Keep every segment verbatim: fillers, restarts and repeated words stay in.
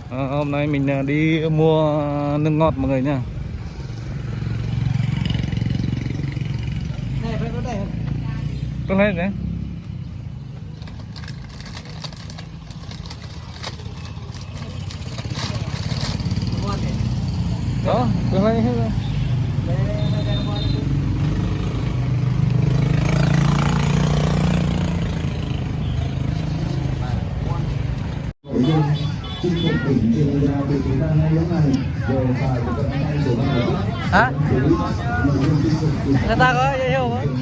Ờ, hôm nay mình, à, đi mua nước ngọt mọi người nha. Tôi lấy đấy. Đó, tôi lấy hết rồi. Hả? Người ta có giới thiệu không?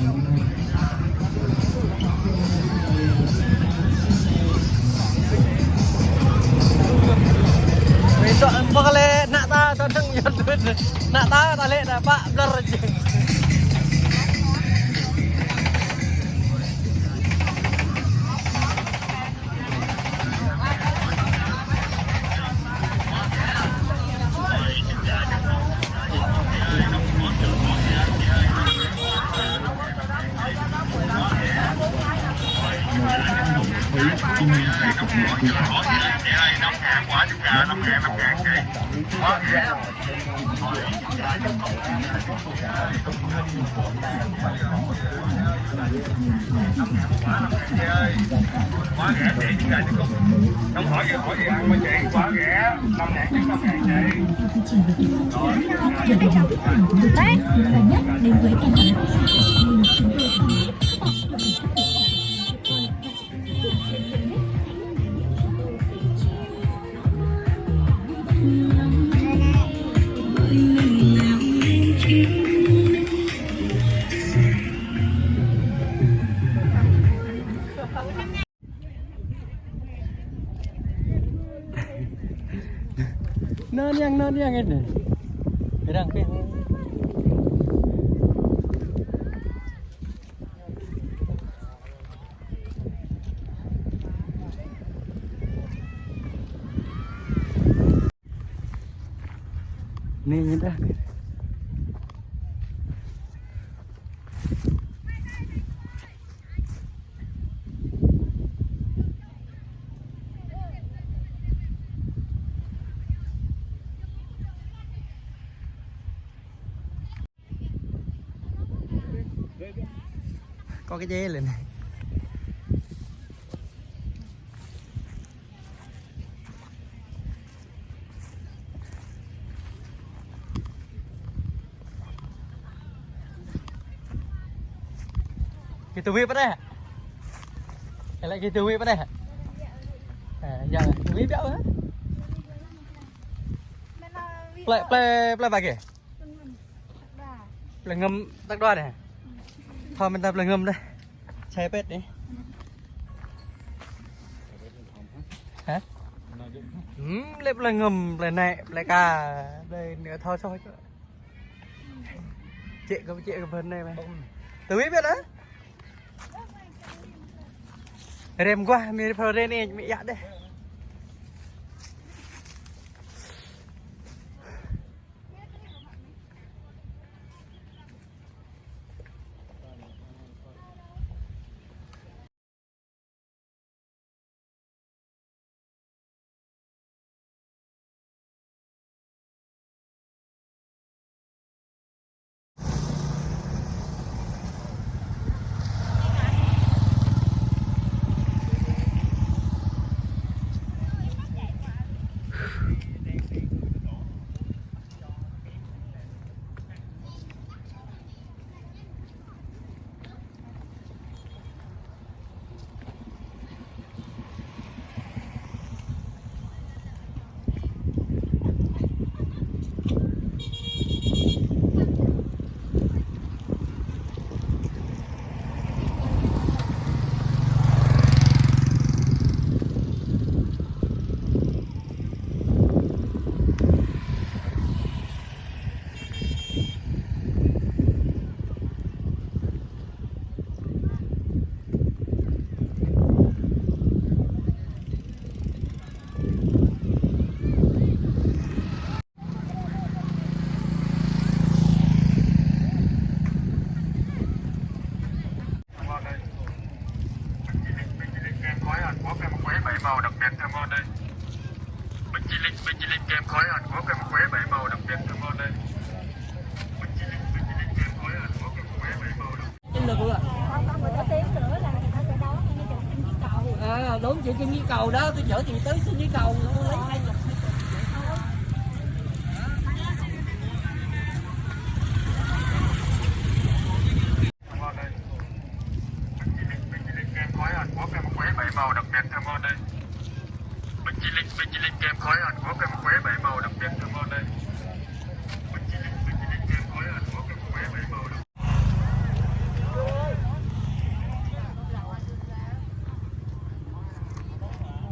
Ƀing ta ƀu lĕ ană ta, ta đang yơh, ană ta, ta lĕ dah pă blơr. Non yang, non yang ini. Bilang pih. Ini, ini dah. Có cái dế lên này. Kita wih pada. Kalau kita wih pada. Eh, ya, wih biar apa? Plei, plei, plei bagi. Plei Ngâm tăk dua deh. Thâo mơ̆n ta plei Ngâm deh. Čai pet deh. Hă? Hmm, lĕ plei Ngâm, plei Nĕ, plei Ka. Plei anai thâo soh čuă. Čĕ kơ, čĕ kơ bơnai mơ̆n. Tui pet hă? Rem guah, mi phao ren ih, mi yă deh. Màu đặc biệt theo môn đây. Bình Chilling, Bình Chilling kem khói Hàn Quốc kem quế bảy màu đặc biệt theo môn đây. Bình Chilling, Bình Chilling kem khói Hàn Quốc kem quế bảy màu đặc biệt. Trên lượt rồi. À, đúng, chị Kim Nhi Cầu đó, tôi chở chị tới Kim Nhi Cầu, tôi lấy hai chục. Bình Chilling, Bình Chilling kem khói Hàn Quốc kem quế bảy màu đặc biệt theo môn đây. Bình Chilling, Bình Chilling kem khói Hàn Quốc kem quế bảy màu đặc biệt theo môn đây. Bình Chilling, Bình Chilling kem khói Hàn Quốc kem quế bảy màu đặc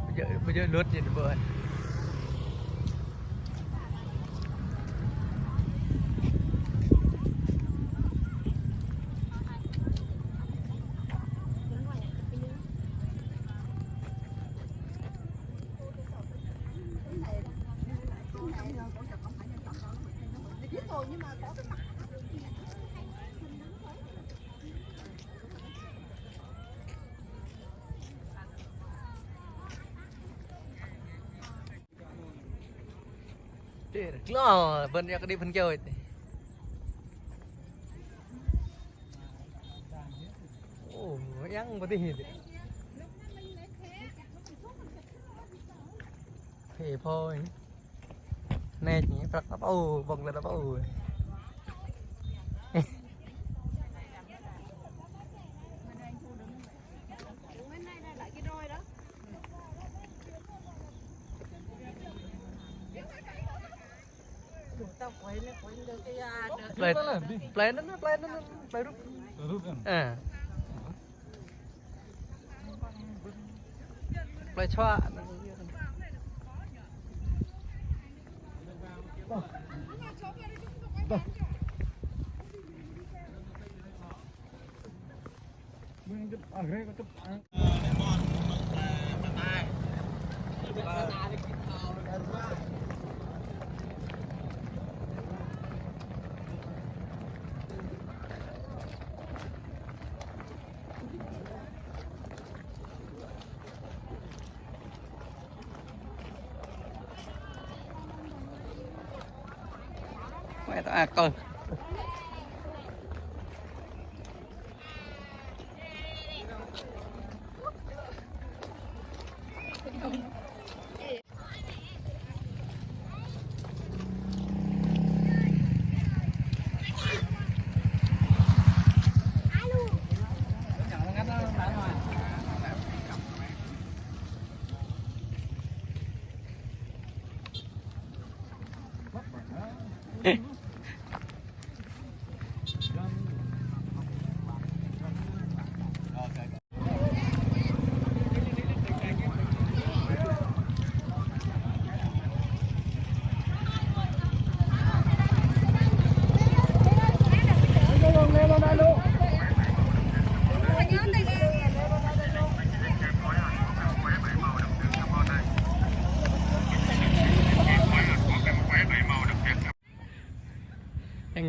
Bây giờ, bây giờ lướt gì nữa, bơi. Tê, klâo, bơ̆n yơh kơ đi bơ̆n kơyâo tê. Ô, yang bơtih tê. Phê phôi. Nê, ñu prăk ta pô, bông ta pô. Plei, plei anŭn, plei anŭn, plei rup. Rup kan? Ă. Plei čuă. Mẹ tao ác cơ.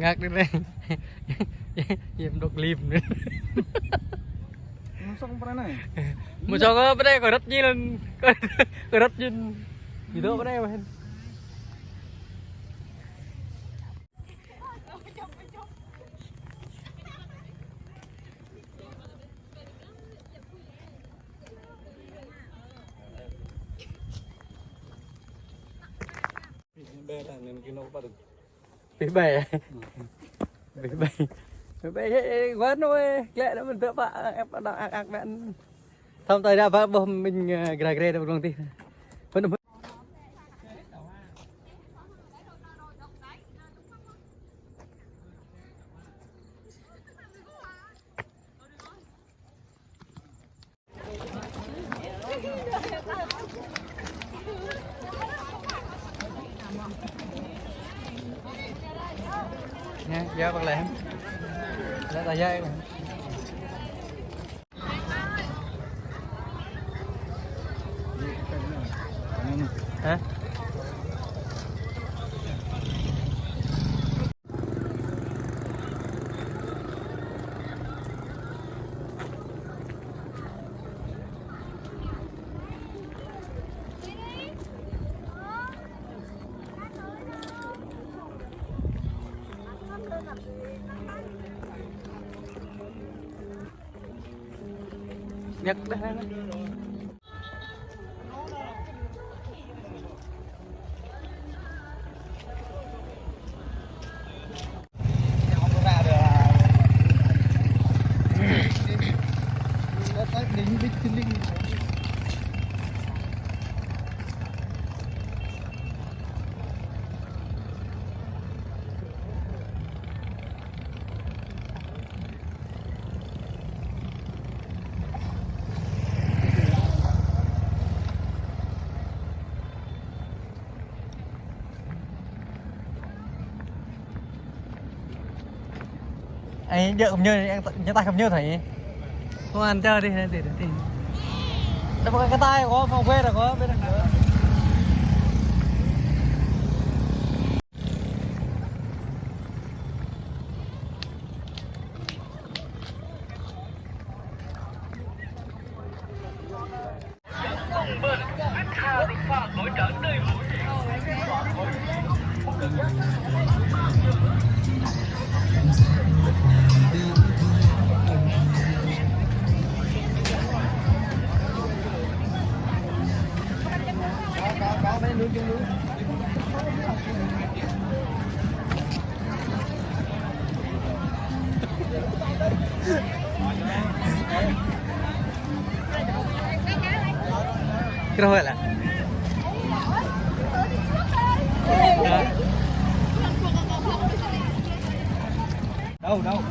Ngă đi anai. Yem dŏ lim anai. Mơsŏng pơ anai. Mơsŏng pơ anai, kơ rơ̆t ñil. Kơ rơ̆t ñil. Ƀu dŏ pơ anai mơ̆n. Bê ta nên kơ nô pă. Bê bai. Bê bai. Bê bai, ê, ê, guan nô, ê, glĕ nô mơ̆n tơ pă, ăk, ăk, ăk, ăk, ăk. Thăm tơi đa pă ƀôh mĭn, ơ, gra gre đa ƀơ̆ng tih. Pơ nô. Nè, yơh, bác Lem. Lĕ ta yơh. Hă? Nhấc đây này. Anh dơ kăm nhơ, anh nhơ tay kăm nhơ thầy. Không ăn, chờ đi, đi, đi, đi. Đâu có cái tay của phòng quê rồi, có bên đó. Kira lah. Đâu, đâu.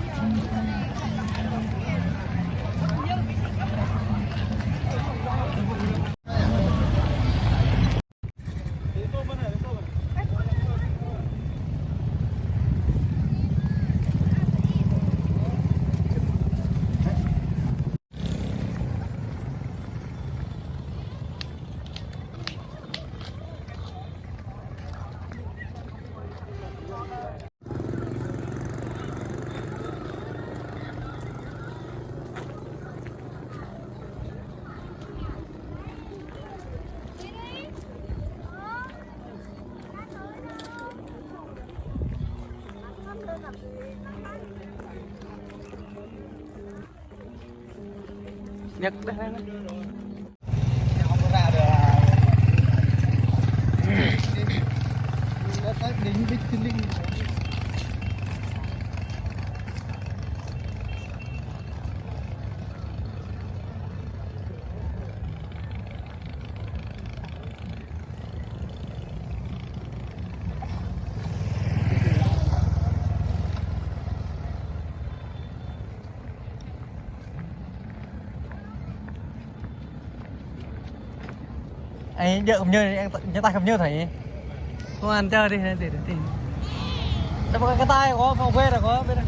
Nhấc đây này. Anh dơ kăm nhơ, anh nhơ tay kăm nhơ thầy. Không ăn, chờ đi, đi, đi, đi. Đâu có cái tay của phòng quê rồi, có bên đó.